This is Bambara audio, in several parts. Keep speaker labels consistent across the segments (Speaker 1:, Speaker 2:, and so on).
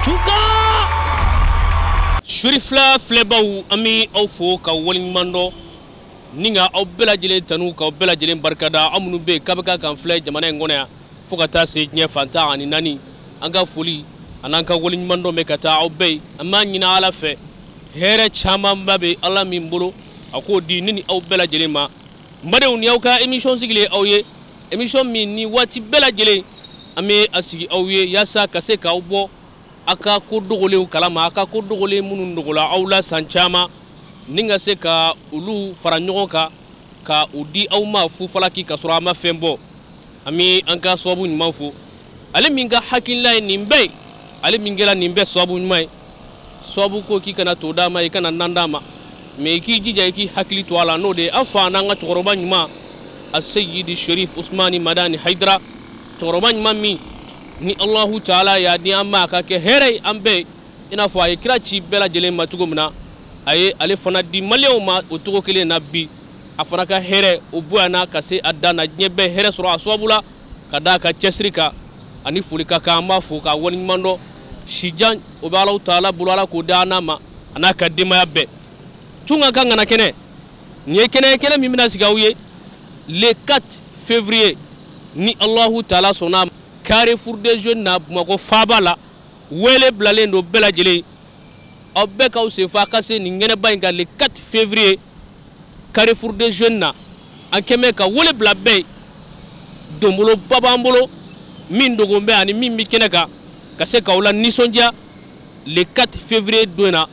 Speaker 1: Tuka Sherifila filɛbaw, an bɛ aw fo ka waleɲuman dɔn ni ka aw bɛɛ lajɛlen tanu, k'aw bɛɛ lajɛlen barikada. Aw minnu bɛ yen k'a bɛ ka kan filɛ jamana in kɔnɔ yan fo ka taa se diɲɛ fan 14, an ka foli an'an ka waleɲuman dɔn bɛ ka taa aw bɛɛ ye. An b'a ɲini Ala fɛ, hɛrɛ camanba bɛ Ala min bolo, a k'o di ne ni aw bɛɛ lajɛlen ma. N badenw, ni aw ka émission sigilen aw ye, émission min ni waati bɛɛ lajɛlen an bɛ a sigi aw ye yaasa ka se k'aw bɔ a ka ko dogolenw kalama, a ka ko dogolen minnu dogola aw la san caman, ni ka se ka olu fara ɲɔgɔn kan ka u di aw ma fufalaki ka sɔrɔ a ma fɛn bɔ. An bɛ an ka sababu ɲuman fo, ale min ka hakilila ye nin bɛɛ ye, ale min kɛra nin bɛɛ sababu ɲuman ye. Sababu ko k'i kana to d'a ma, i kana nan d'a ma, mais i k'i jija, i k'i hakili to a la. N'o de ye an fa n'an ka cɛkɔrɔba ɲuman, Aseyidi Sherif Usmani Madani Hayidara, cɛkɔrɔba ɲuman min ni Alahu Taala y'a di an ma a ka kɛ hɛrɛ ye an bɛɛ ye, i n'a fɔ a ye kira ci bɛɛ lajɛlen ma cogo min na, a ye ale fana di maliyɛnw ma o cogo kelen na. Bi a fana ka hɛrɛ o bonyana ka se a dan na, diɲɛ bɛɛ hɛrɛ sɔrɔ a sababu la ka d'a ka cɛsiri kan ani foli ka kan. An b'a fo k'a waleɲuman dɔn. Sijan o bɛ Alahu Taala bolo, Ala k'o di an n'a ma a n'a ka denbaya bɛɛ. Tunga ka ŋana kɛnɛ, nin ye kɛnɛ ye, kɛnɛ min bɛna sigi aw ye le 4 février ni Alahu Taala sɔnna, Carrefour des Jeunes na, Bamakɔ faaba la. Wele bilalen don bɛɛ lajɛlen, aw bɛɛ k'aw senfa ka se nin kɛnɛba in kan le 4 février, Carrefour des Jeunes na. An kɛn bɛ ka wele bila bɛɛ ye. Donboloba b'an bolo min dogon bɛ ani min bɛ kɛnɛ kan ka se k'aw la nisɔndiya le 4 février don na.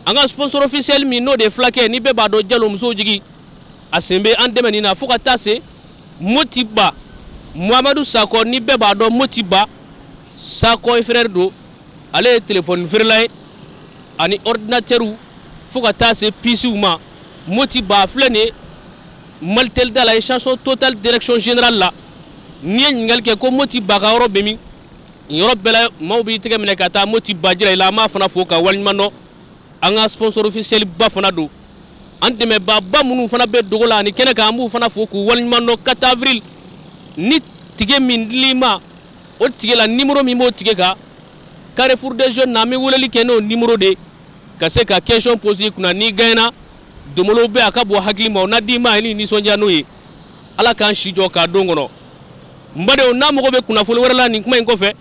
Speaker 1: An ka sponsor officiel min n'o de ye fulakɛ, ni bɛɛ b'a dɔn, Jalo musow jigi, a sen bɛ an dɛmɛ nin na, fo ka taa se Motiba Muhamadu Sakɔ, ni bɛɛ b'a dɔn Motiba Sakɔ ye frère don, ale ye téléphone feerela ye ani ordinateur fo ka taa se puces ma. Motiba filɛ nin ye Malitel da la, station Total direction générale la. N'i ye ɲininkali kɛ ko Motiba ka yɔrɔ bɛ min, nin yɔrɔ bɛɛ la maaw b'i tɛgɛ minɛ ka taa Motiba jira i la. An b'a fana fo ka waleɲuman dɔn. An ka sponsor officiel ba fana don, an dɛmɛbaaba minnu fana bɛ dogo la ani kɛnɛ kan, an b'u fana fo k'u waleɲuman dɔn. 4 avril ni tige min dil'i ma, o tige la numéro min b'o tige kan Carrefour des Jeunes na, an bɛ weleli kɛ n'o numéro de ka se ka question poser i kunna. N'i gagnera, donbolow bɛ a ka bɔ hakili ma, o na d'i ma i ni nisɔndiya n'o ye. Ala k'an si jɔ k'a don kɔnɔ. N badenw, n'a mago bɛ kunnafoni wɛrɛ la nin kuma in kɔfɛ,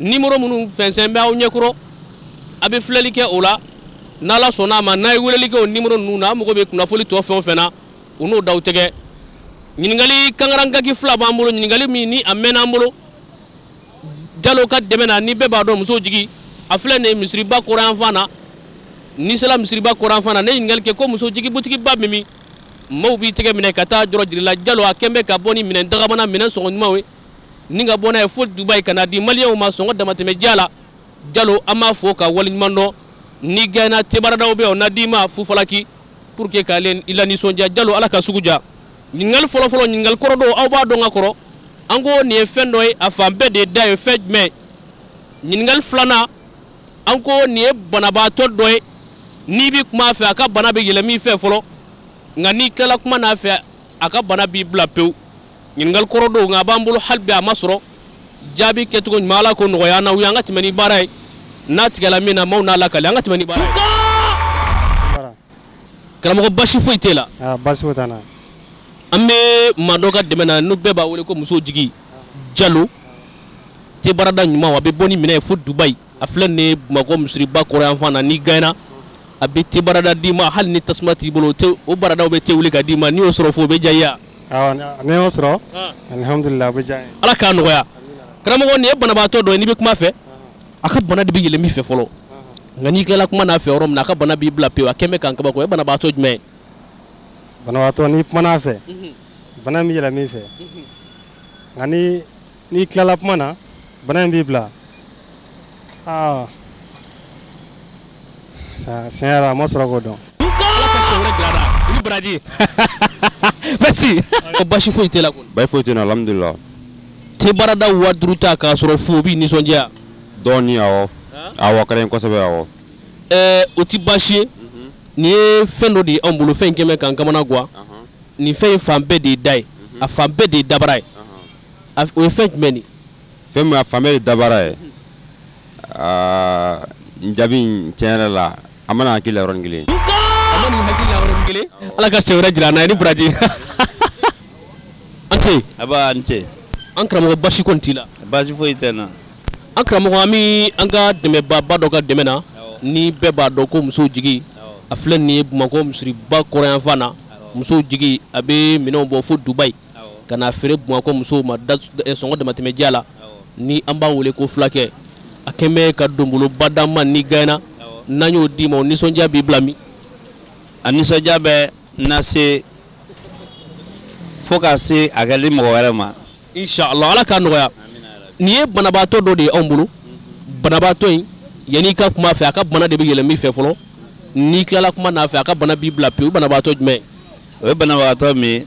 Speaker 1: numéro minnu fɛnsɛn bɛ aw ɲɛkɔrɔ, a bɛ filɛli kɛ o la. N'Ala sɔnna a ma, n'a ye weleli kɛ o numéro ninnu na, an mago bɛ kunnafoni tɔ fɛn o fɛn na, u n'o d'aw tɛgɛ. Ɲininkali kankarankaki fila b'an bolo, ɲininkali min ni a mɛnna an bolo Jalo ka dɛmɛ na, ni bɛɛ b'a dɔn musow jigi, a filɛ nin ye misiriba kɔrɔyanfan na. N'i sera misiriba kɔrɔyanfan na, ne ye ɲininkali kɛ ko muso jigi butigiba bɛ min, maaw b'i tɛgɛ minɛ ka taa jɔrɔ jiri la. Jalo a kɛn bɛ ka bɔ ni minɛn dagamana, minɛn sɔngɔ ɲumanw ye, ni ka bɔ n'a ye fo Dubayi ka na di maliyɛnw ma sɔngɔ damatɛmɛ diya la. Jalo an b'a fo ka waleɲuman dɔn. Ni gɛnna tebaradaw bɛ yen, o na d'i ma fufalaki pour que k'ale i la nisɔndiya. Jalo, Ala ka sugu diya. Ɲininkali fɔlɔfɔlɔ, ɲininkali kɔrɔ dɔw aw b'a dɔn ka kɔrɔ, an ko nin ye fɛn dɔ ye, a fan bɛɛ de ye da ye, fɛn jumɛn? Ɲininkali filanan, an ko nin ye banabaatɔ dɔ ye, n'i bɛ kuma a fɛ, a ka bana bɛ yɛlɛn min fɛ fɔlɔ, nka n'i tilala kuma n'a fɛ, a ka bana b'i bila pewu. Ɲininkali kɔrɔ dɔw, nka a b'an bolo hali bi a ma sɔrɔ jaabi kɛcogo ɲuman. Ala ko nɔgɔya an na, u y'an ka tɛmɛ ni baara ye. N'a tigɛla min na, maaw n'a lakale, an ka tɛmɛ ni baara ye. Karamɔgɔ, basi foyi t'e la?
Speaker 2: Basi foyi t'an na.
Speaker 1: An bɛ maa dɔ ka dɛmɛ na, n'u bɛɛ b'a wele ko muso jigi Jalo, te barada ɲuman, a bɛ bɔ ni minɛ ye fo Dubayi. A filɛ nin ye Bamakɔ misiriba kɔrɔyanfan na. N'i gagné, a bɛ te barada d'i ma, hali ni tasuma t'i bolo, o baradaw bɛ te wuli ka d'i ma. N'i y'o sɔrɔ fo, o bɛ diya i ye.
Speaker 2: Awɔ, ni y'o sɔrɔ, alihamudulila, o bɛ diya n ye.
Speaker 1: Ala k'a nɔgɔya. Karamɔgɔ, nin ye banabaatɔ dɔ ye, n'i bɛ kuma fɛ, a ka bana de bɛ yɛlɛn min fɛ fɔlɔ, nka n'i tilala kuma n'a fɛ yɔrɔ min na, a ka bana b'i bila pewu. A kɛn bɛ k'an kabako. O ye banabaatɔ jumɛn ye?
Speaker 2: Banabaatɔ, n'i kumana a fɛ, bana in bɛ yɛlɛn min fɛ, nka ni n'i tilala kuma na, bana in b'i bila. Aa, tiɲɛ yɛrɛ la, a ma sɔrɔ k'o dɔn.
Speaker 1: Ala ka siɲɛ wɛrɛ bila la i ni baraji. Merci. Basi foyi t'e la kɔni?
Speaker 3: Basi foyi tɛ n na, alhamdulilah.
Speaker 1: Te barada 5000 ta k'a sɔrɔ fu, o b'i nisɔndiya?
Speaker 3: Dɔɔni, awɔ. Awɔ, a ka di n ye kosɛbɛ, awɔ.
Speaker 1: O ti baasi ye. Nin ye fɛn dɔ de ye anw bolo, fɛn in kɛn bɛ k'an kamana gan. Nin fɛn in fan bɛɛ de ye da ye, a fan bɛɛ de ye dabara ye. O ye fɛn jumɛn de ye?
Speaker 3: Fɛn min a fan bɛɛ de ye dabara ye. Aa, n jaabi in tiɲɛ yɛrɛ la, a mana hakili la yɔrɔnin kelen.
Speaker 1: A ma nin hakili la yɔrɔnin kelen. Ala ka siɲɛ wɛrɛ jira an na. I ni baraji. An ce.
Speaker 4: Aba, an ce.
Speaker 1: An karamɔgɔ, basi kɔni t'i la?
Speaker 4: Baasi foyi tɛ n na.
Speaker 1: An karamɔgɔ, an bɛ an ka dɛmɛbaaba dɔ ka dɛmɛ na ni bɛɛ b'a dɔn ko musow jigi a filɛ nin ye Bamakɔ misiriba kɔrɔyanfan na. Musow jigi, a bɛ minɛnw bɔ fo Dubayi ka na feere Bamakɔ musow ma sɔngɔ damatɛmɛdiya la, ni an b'a wele ko fulakɛ. A kɛn bɛ ka donboloba d'an ma ni gɛnna n'an y'o d'i ma, o nisɔndiya b'i bila min?
Speaker 4: A nisɔndiya bɛ na se fo ka se a kɛli mɔgɔ wɛrɛ ma.
Speaker 1: Inshallah, Ala k'a nɔgɔya. Nin ye banabaatɔ dɔ de ye anw bolo. Banabaatɔ in, yanni i ka kuma a fɛ, a ka bana de bɛ yɛlɛn min fɛ fɔlɔ. N'i tilala kuma n'a fɛ, a ka bana b'i bila pewu. Banabaatɔ jumɛn?
Speaker 4: O ye banabagatɔ min ye,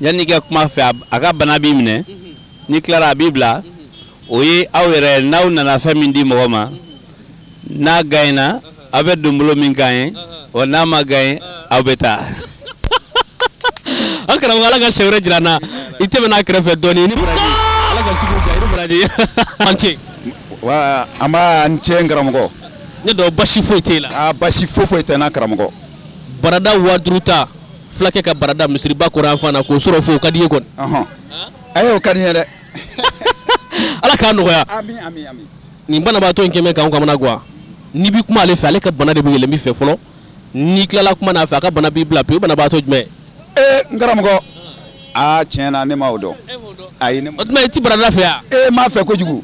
Speaker 4: yanni i ka kuma fɛ, a ka bana b'i minɛ, n'i tilara a b'i bila. O ye aw yɛrɛ, n'aw nana fɛn min di mɔgɔ ma, n'a gagnera, aw bɛ donbolo min k'an ye, wa n'a ma gagné, aw bɛ taa.
Speaker 1: An karamɔgɔ, Ala ka siɲɛ wɛrɛ jira an na. I tɛmɛna a kɛrɛfɛ dɔɔni. I ni baraji, Ala ka sugu diya. I ni baraji, an ce.
Speaker 5: Wa an b'a n cɛ, n karamɔgɔ.
Speaker 1: Ne dɔn, basi foyi t'e la?
Speaker 5: Aa, basi foyi foyi tɛ n na, karamɔgɔ.
Speaker 1: Barada 5000 ta, fulakɛ ka barada misiriba kɔrɔ yan fan na, k'o sɔrɔ fo o ka di i ye kɔni?
Speaker 5: Ɔhɔn, ayi, o ka di n ye dɛ.
Speaker 1: Ala k'a nɔgɔya.
Speaker 5: Ami, ami, ami.
Speaker 1: Nin banabaatɔ in kɛmɛ k'anw kamana gan. N'i bɛ kuma ale fɛ, ale ka bana de bɛ yɛlɛn min fɛ fɔlɔ. N'i tilala kuma n'a fɛ, a ka bana b'i bila pewu. Banabaatɔ jumɛn?
Speaker 5: Ee, n karamɔgɔ, aa, tiɲɛ na, ne ma o dɔn, ayi, ne ma.
Speaker 1: O tuma, i ti barada fɛ yan?
Speaker 5: Ee, n m'a fɛ kojugu.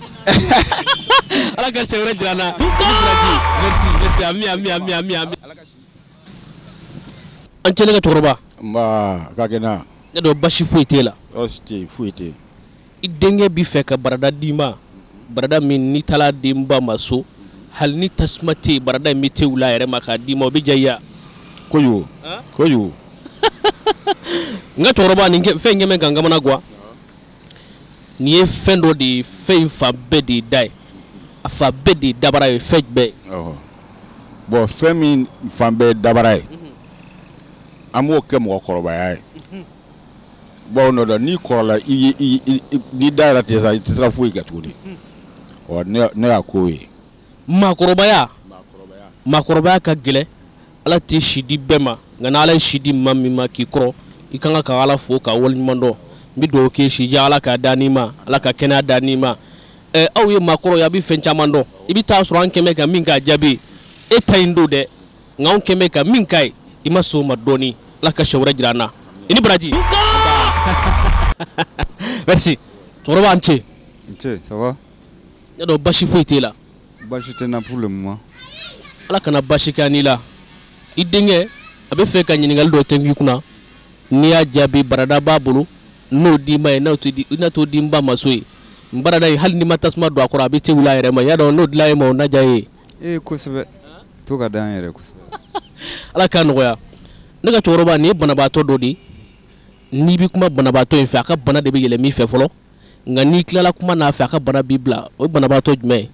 Speaker 1: Ala ka siɲɛ wɛrɛ jira an na. I ni baraji. Merci, merci. Ami, ami, ami, ami, ami. An cɛ, ne ka cɛkɔrɔba.
Speaker 6: Nba, ka kɛnɛ.
Speaker 1: Ne dɔn, basi foyi t'e la?
Speaker 6: Tɔɔrɔ tɛ yen, foyi tɛ yen.
Speaker 1: I denkɛ bi fɛ ka barada d'i ma, barada min n'i taara den ba ma so, hali ni tasuma tɛ yen, barada in bɛ te wuli a yɛrɛ ma k'a d'i ma, o bɛ diya i ye?
Speaker 6: Kojugu, kojugu.
Speaker 1: N ka cɛkɔrɔba, nin fɛn in kɛmɛ ka n kamana gan. Nin ye fɛn dɔ de ye, fɛn in fan bɛɛ de ye da ye, a fan bɛɛ de ye dabara ye. Fɛn jumɛn ye?
Speaker 6: Bon, fɛn min fan bɛɛ ye dabara ye, an b'o kɛ mɔgɔkɔrɔbaya ye. Bawo nɔ dɛ, n'i kɔrɔla, i i n'i da yɛrɛ tɛ sa, i tɛ se ka foyi kɛ tuguni. Ɔ, ne y'a k'o ye.
Speaker 1: Maakɔrɔbaya, maakɔrɔbaya ka gɛlɛn. Ala tɛ si di bɛɛ ma, nka n'Ala ye si di maa min ma k'i kɔrɔ, i ka kan ka Ala fo k'a waleɲuman dɔn. N bɛ dugawu k'e si diya, Ala k'a da n'i ma, Ala ka kɛnɛya da n'i ma. Ɛ, aw ye maakɔrɔ ye, a bɛ fɛn caman dɔn. I bɛ taa sɔrɔ an kɛmɛ ka min k'a jaabi e ta in don dɛ, nka anw kɛmɛ ka min k'a ye, i ma sɔn o ma dɔɔni. Ala ka siɲɛ wɛrɛ jira an na. I ni baraji, merci. Cɛkɔrɔba, an ce.
Speaker 7: N ce, ça va?
Speaker 1: Ne dɔn, basi foyi t'e la?
Speaker 7: Baasi tɛ n na pour le moment.
Speaker 1: Ala kana basi kɛ n'i la. I denkɛ a bɛ fɛ ka ɲininkali dɔ tɛnku i kunna. N'i y'a jaabi, barada b'a bolo, n'o d'i ma ye, n'o tɛ di, n'a t'o di n ba ma so ye. N barada in, hali n'i ma tasuma don a kɔrɔ, a bɛ te wuli a yɛrɛ ma. I y'a dɔn, n'o dila e ma, o na diya e ye?
Speaker 7: Ee, kosɛbɛ, to ka d'an yɛrɛ kosɛbɛ.
Speaker 1: Ala k'a nɔgɔya. Ne ka cɛkɔrɔba, nin ye banabaatɔ dɔ de ye. N'i bɛ kuma banabaatɔ in fɛ, a ka bana de bɛ yɛlɛn min fɛ fɔlɔ, nka n'i tilala kuma n'a fɛ, a ka bana b'i bila. O ye banabaatɔ jumɛn ye?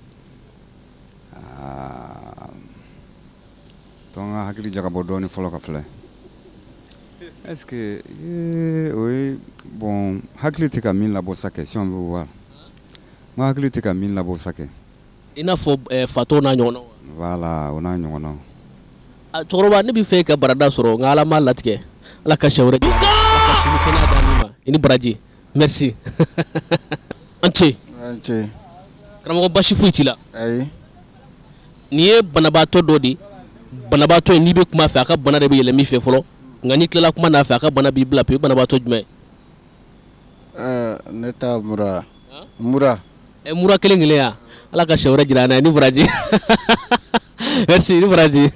Speaker 7: Aa, to an ka hakili jagabɔ dɔɔni fɔlɔ ka filɛ. Est ce que o ye, bon, hakili tɛ ka min labɔ sa kɛ, si on veut voir, n ko hakili tɛ ka min labɔ sa kɛ.
Speaker 1: I n'a fɔ fatɔ n'a ɲɔgɔnnaw.
Speaker 7: Voilà, o n'a ɲɔgɔnnaw.
Speaker 1: A cɛkɔrɔba, ne bɛ fɛ ka barada sɔrɔ, nka Ala m'a latigɛ. Ala ka siɲɛ wɛrɛ jira an na. Ala ka si ni kɛnɛya d'an ma. I ni baraji, merci. An ce.
Speaker 8: An ce.
Speaker 1: Karamɔgɔ, basi foyi t'i la?
Speaker 8: Ayi.
Speaker 1: Nin ye banabaatɔ dɔ de ye. Banabaatɔ in, n'i bɛ kuma a fɛ, a ka bana de bɛ yɛlɛn min fɛ fɔlɔ, nka n'i tilala kuma n'a fɛ, a ka bana b'i bila pewu. Banabaatɔ jumɛn?
Speaker 8: Ne ta mura, mura.
Speaker 1: Ɛ, mura kelen kelen ya. Ala ka siɲɛ wɛrɛ jira an na. I ni baraji, merci. I ni baraji.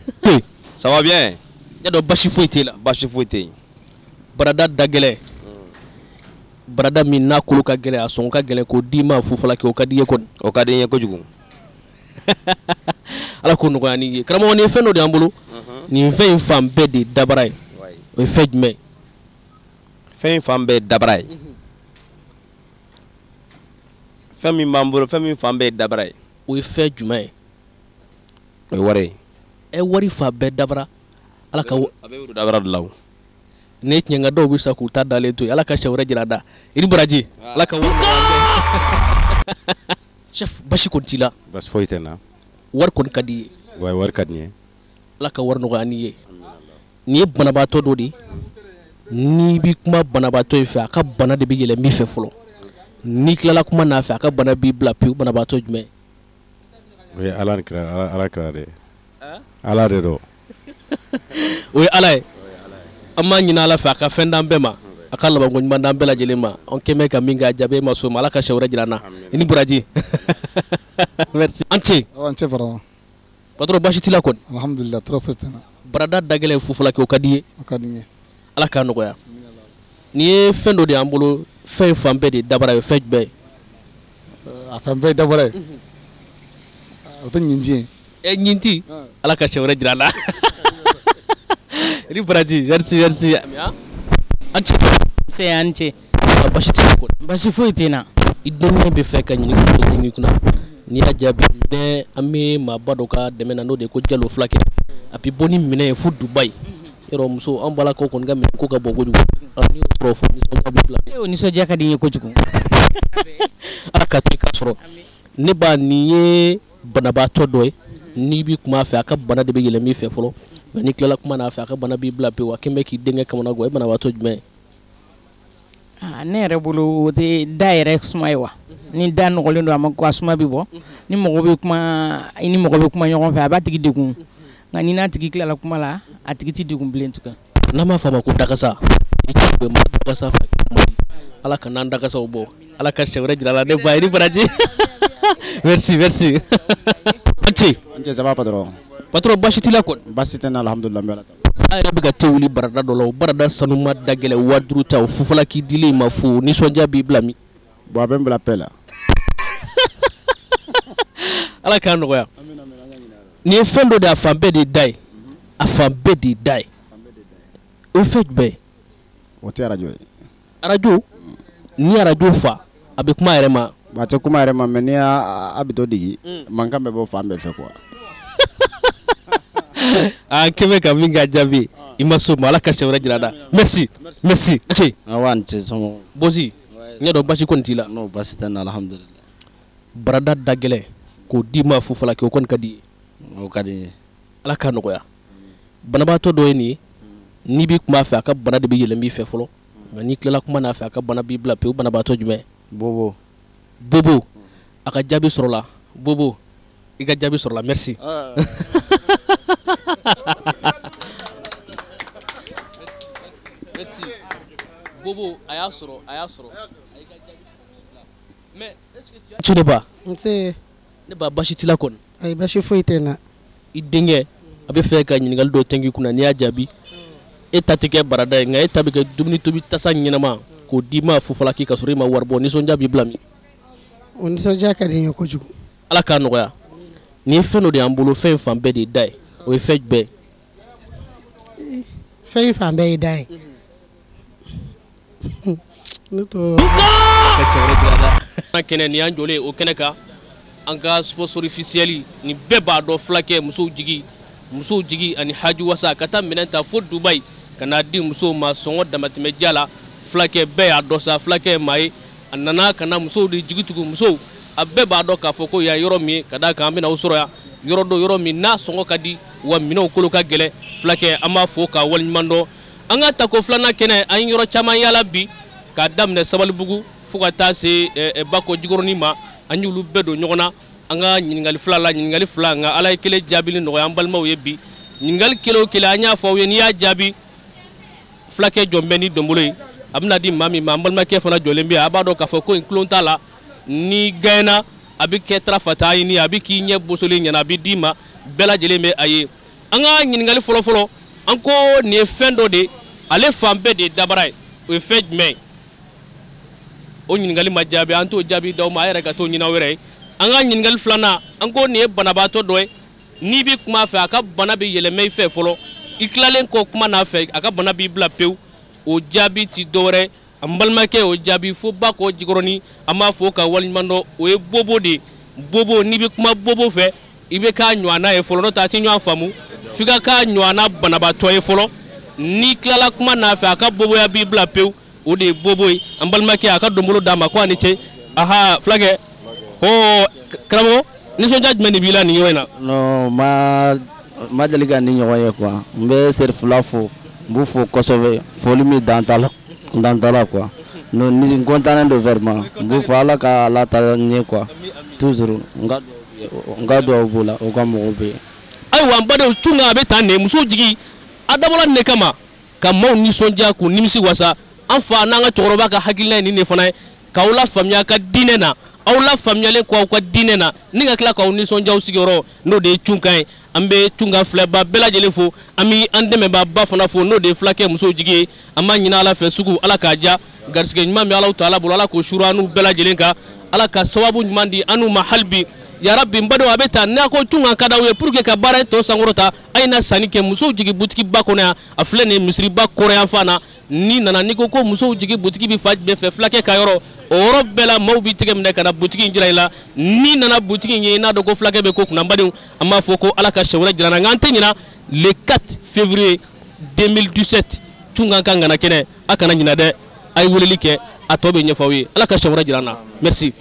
Speaker 3: Ça va bien?
Speaker 1: Ne dɔn, basi foyi t'e la?
Speaker 3: Basi foyi tɛ yen.
Speaker 1: Barada da gɛlɛn, barada min n'a kolo ka gɛlɛn, a sɔngɔ ka gɛlɛn, k'o d'i ma fufala kɛ, o ka di i ye kɔni?
Speaker 3: O ka di n ye kojugu.
Speaker 1: Ala k'o nɔgɔya n'i ye. Karamɔgɔ, nin ye fɛn dɔ de y'an bolo. Nin fɛn in fan bɛɛ de ye dabara ye. O ye fɛn jumɛn ye?
Speaker 3: Fɛn in fan bɛɛ ye dabara ye. Fɛn min b'an bolo, fɛn min fan bɛɛ ye dabara ye.
Speaker 1: O ye fɛn jumɛn ye?
Speaker 3: O ye wari ye.
Speaker 1: Ɛ, wari fan bɛɛ dabara? Ala ka
Speaker 3: A bɛ woro dabara de la o.
Speaker 1: Ne tiɲɛ, nka dɔw bɛ sa k'u ta dalen to yen. Ala ka siɲɛ wɛrɛ jira a da. I ni baraji. Ala ka wari nɔgɔya an bɛɛ. Chef basi kɔni t'i la.
Speaker 3: Basi foyi tɛ n na.
Speaker 1: Wari kɔni ka di i ye.
Speaker 3: Wa wari ka di n ye.
Speaker 1: Ala ka wari nɔgɔya n'i ye. Nin ye banabaatɔ dɔ de ye, n'i bɛ kuma banabaatɔ in fɛ, a ka bana de bɛ yɛlɛ min fɛ fɔlɔ. N'i tilala kuma n'a fɛ, a ka bana b'i bila pewu. Banabaatɔ jumɛn?
Speaker 3: O ye Ala ni kira, Ala kira de ye. Ala de don.
Speaker 1: O ye Ala ye. An b'a ɲini Ala fɛ a ka fɛn d'an bɛɛ ma, a ka labanko ɲuman d'an bɛɛ lajɛlen ma. An kɛn bɛ ka min kɛ a jaabi e ma s'o ma, Ala ka siɲɛ wɛrɛ jira an na. I ni baraji. Merci. An ce.
Speaker 8: An ce vraiment.
Speaker 1: Patron basi t'i la kɔni?
Speaker 8: Alhamdulillah, tɔɔrɔ foyi tɛ n na.
Speaker 1: Barada dagɛlɛn fufalaki, o ka di i ye?
Speaker 8: O ka di n ye.
Speaker 1: Ala k'a nɔgɔya. Nin ye fɛn dɔ de y'an bolo, fɛn fan bɛɛ de ye dabara ye, fɛn jumɛn ye?
Speaker 8: A fan bɛɛ ye dabara ye. O tɛ ɲinti ye.
Speaker 1: Ɛ ɲinti? Ala ka siɲɛ wɛrɛ jira an na. I ni baraji, merci merci. An ce.
Speaker 9: Nse an ce.
Speaker 1: Basi t'i la kɔni?
Speaker 9: Basi foyi tɛ n na.
Speaker 1: I denkɛ bɛ fɛ ka ɲininkali dɔ tɛŋɛ i kunna. N'i y'a jaabi, minɛ an bɛ maaba dɔ ka dɛmɛ na, n'o de ye ko Jalo fulakɛ. A bɛ bɔ ni minɛ ye fo Dubayi. Yɔrɔ muso, an balakaw kɔni ka minɛ ko ka bon kojugu. N'i y'o sɔrɔ fo nisɔndiya b'i bila.
Speaker 9: O nisɔndiya ka di n ye kojugu.
Speaker 1: Ala ka to i ka sɔrɔ. Ne ba, nin ye banabaatɔ dɔ ye, n'i bɛ kuma a fɛ, a ka bana de bɛ yɛlɛn min fɛ fɔlɔ. Nka n'i tilala kuma n'a fɛ, a ka bana b'i bila pewu. A kɛn bɛ k'i denkɛ kamana gan. O ye banabaatɔ jumɛn ye?
Speaker 9: Ne yɛrɛ bolo o tɛ da yɛrɛ suma ye wa? Ni da nɔgɔlen don, a ma ko a suma bɛ bɔ. Ni mɔgɔ bɛ kuma, i ni mɔgɔ bɛ kuma ɲɔgɔn fɛ, a b'a tigi degun. Nka ni n'a tigi tilala kuma la, a tigi tɛ degun bilen tugun.
Speaker 1: N'an b'a fɔ a ma ko dakasa, i cɛ bɛ dakasa fɛ, Ala ka n'an dakasaw bɔ. Ala ka siɲɛ wɛrɛ jira la. Ne ba, i ni baraji. Merci merci. An ce.
Speaker 10: An ce, ça va patron?
Speaker 1: Patron basi t'i la kɔni?
Speaker 10: Basi tɛ n na, alhamdulillah, n bɛ Ala tanu.
Speaker 1: An yɛrɛ bɛ ka te wuli barada dɔ la, o barada sanuma da gɛlɛn 5000 ta, o fufalaki dilen i ma fu, nisɔndiya b'i bila min?
Speaker 10: Bon, a bɛ n bila paix la.
Speaker 1: Ala k'a nɔgɔya. Nin ye fɛn dɔ de ye, a fan bɛɛ de ye da ye. A fan bɛɛ de ye da ye. O ye fɛn jumɛn ye?
Speaker 10: O tɛ arajo ye.
Speaker 1: Arajo? Ni arajo fa, a bɛ kuma a yɛrɛ ma.
Speaker 10: A tɛ kuma a yɛrɛ ma, mais n'i y'a bidon digi, mankan bɛ bɔ fan bɛɛ fɛ quoi.
Speaker 1: An kɛn bɛ ka min k'a jaabi, i ma s'o ma, Ala ka siɲɛ wɛrɛ jira an na. Merci merci. Ce.
Speaker 11: Awa, n ce, somɔgɔw?
Speaker 1: Bosi, n y'a dɔn basi kɔni t'i la.
Speaker 11: Non, basi tɛ n na, alhamdulillah.
Speaker 1: Barada da gɛlɛn k'o d'i ma fufalaki, o kɔni ka di i ye?
Speaker 11: O ka di n ye.
Speaker 1: Ala k'a nɔgɔya. Banabaatɔ dɔ ye nin ye, n'i bɛ kuma a fɛ, a ka bana de bɛ yɛlɛn i fɛ fɔlɔ. Nka n'i tilala kuma n'a fɛ, a ka bana b'i bila pewu. Banabaatɔ jumɛn?
Speaker 11: Bobo.
Speaker 1: Bobo, a ka jaabi sɔrɔla. Bobo, i ka jaabi sɔrɔla, merci. Merci. Bobo, a y'a sɔrɔ, a y'a sɔrɔ. Mais est-ce que tu as... Ne ba.
Speaker 12: Nse.
Speaker 1: Ne ba, basi t'i la kɔni?
Speaker 12: Ayi, basi foyi tɛ n na.
Speaker 1: I denkɛ, a bɛ fɛ ka ɲininkali dɔ tɛŋɛ i kunna, n'i y'a jaabi, e ta tɛ kɛ barada ye, nka e ta bɛ kɛ dumuni tobi tasa ɲɛnama k'o d'i ma fufalaki ka sɔrɔ i ma wari bɔ. Nisɔndiya b'i bila min?
Speaker 12: O nisɔndiya ka di n ye kojugu.
Speaker 1: Ala k'a nɔgɔya. Nin ye fɛn dɔ de y'an bolo, fɛn fan bɛɛ de ye da ye. O ye fɛn jumɛn ye?
Speaker 12: Fɛn fan bɛɛ ye da ye. Ne t'o.
Speaker 1: Ka siɲɛ wɛrɛ jira an na. Kɛnɛ nin y'an jɔlen o kɛnɛ kan, an ka sponsor officiel nin bɛɛ b'a dɔn, fulakɛ musow jigi, musow jigi ani Haji Wasa ka taa minɛn ta fo Dubayi ka n'a di musow ma sɔngɔ damatɛmɛ diya la. Fulakɛ bɛɛ y'a dɔn sa, fulakɛ ye maa ye, a nana ka na musow de jigi tugu. Musow a bɛɛ b'a dɔn k'a fɔ ko yan yɔrɔ min ye, ka d'a kan an bɛna o sɔrɔ yan yɔrɔ dɔ, yɔrɔ min n'a sɔngɔ ka di wa minɛnw kolo ka gɛlɛn. Fulakɛ an b'a fo k'a waleɲuman dɔn. An ka tako filanan kɛnɛ, an ye yɔrɔ caman yaala bi, k'a daminɛ Sabalibugu fo ka taa se Bakɔ Jikɔrɔni ma. An y'olu bɛɛ don ɲɔgɔn na. An ka ɲininkali fila la, ɲininkali fila, nka Ala ye kelen jaabili nɔgɔya an balimaw ye bi. Ɲininkali kelen o kelen, an y'a fɔ aw ye, n'i y'a jaabi, fulakɛ jɔn bɛ ni donbolo ye, a bɛna di maa min ma. An balimakɛ fana jɔlen bɛ yan, a b'a dɔn k'a fɔ ko in tulon t'a la. Ni gɛnna, a bɛ kɛ tarafata ɲini, a bɛ k'i ɲɛ bosolen ɲɛna, a bɛ d'i ma, bɛɛ lajɛlen bɛ a ye. An ka ɲininkali fɔlɔfɔlɔ, an ko nin ye fɛn dɔ de ye, ale fan bɛɛ de ye dabara ye, o ye fɛn jumɛn ye? O ɲininkali ma jaabi, an t'o jaabi d'aw ma, a yɛrɛ ka t'o ɲini aw yɛrɛ ye. An ka ɲininkali filanan, an ko nin ye banabaatɔ dɔ ye, n'i bɛ kuma a fɛ, a ka bana bɛ yɛlɛma i fɛ fɔlɔ, i tilalen kɔ kuma n'a fɛ, a ka bana b'i bila pewu. O jaabi ti dɔwɛrɛ, an balimakɛ y'o jaabi fo Bakɔ Jikɔrɔni, an b'a fo ka waleɲuman dɔn. O ye bobo de ye. Bobo, n'i bɛ kuma bobo fɛ, i bɛ k'a ɲɔgɔnna ye fɔlɔ, n'o tɛ a tɛ ɲɔgɔn faamu. F'i ka k'a ɲɔgɔnna banabaatɔ ye fɔlɔ, n'i tilala kuma n'a fɛ, a ka boboya b'i bila pewu. O de ye bobo ye. An balimakɛ, a ka donbolo d'a ma ko a ni ce. Aha, fulakɛ, Ɔ karamɔgɔ, nisɔndiya jumɛn de b'i la nin yɔrɔ in na?
Speaker 11: Non, ma deli ka nin ɲɔgɔn ye quoi. N bɛ Serifula fo, n b'u fo kosɛbɛ, foli min dan t'a la, dan t'a la quoi. Non, ni n content don vraiment. N b'u fo, Ala ka ala ta ɲɛ quoi. Toujours n ka duwawu b'u la, u ka mɔgɔw bɛ yen.
Speaker 1: Ayiwa n badenw, Tunga a bɛ tan de, musow jigi a dabɔla nin de kama ka maaw nisɔndiya k'u nimisi wasa. An fa n'an ka cɛkɔrɔba ka hakilina ye nin de fana ye, k'aw lafaamuya a ka diinɛ na, aw lafaamuyalen kɔ aw ka diinɛ na, ni ka tila k'aw nisɔndiya aw sigiyɔrɔ, n'o de ye Tunkan ye. An bɛ Tunga filɛba bɛɛ lajɛlen fo, an bɛ an dɛmɛbaaba fana fo, n'o de ye fulakɛ musow jigi ye. An b'a ɲini Ala fɛ, sugu Ala k'a diya, garisɛgɛ ɲuman bɛ Alahu taala bolo, Ala k'o suuru an n'u bɛɛ lajɛlen kan, Ala ka sababu ɲuman di an n'u ma hali bi. Yarabi n badenw, a bɛ tan n'a ko Tunga ka d'aw ye pour que ka baara in tɔ sankɔrɔta, a ye na sanni kɛ musow jigi butigi ba kɔnɔ yan. A filɛ nin ye misiriba kɔrɔ yan fan na. N'i nana n'i ko ko musow jigi butigi bɛ fan jumɛn fɛ, fulakɛ ka yɔrɔ, o yɔrɔ bɛɛ la maaw b'i tɛgɛ minɛ ka na butigi in jira i la. N'i nana butigi in ye, i n'a dɔn ko fulakɛ bɛ ko kunna. N badenw, an b'a fɔ ko Ala ka siɲɛ wɛrɛ jira an na, nka an tɛ ɲina le 4 février 2017 Tunga ka ŋana kɛnɛ, a kana ɲina dɛ, a ye weleli kɛ, a tɔ bɛ ɲɛfɔ aw ye. Ala ka siɲɛ wɛrɛ jira an na. Merci.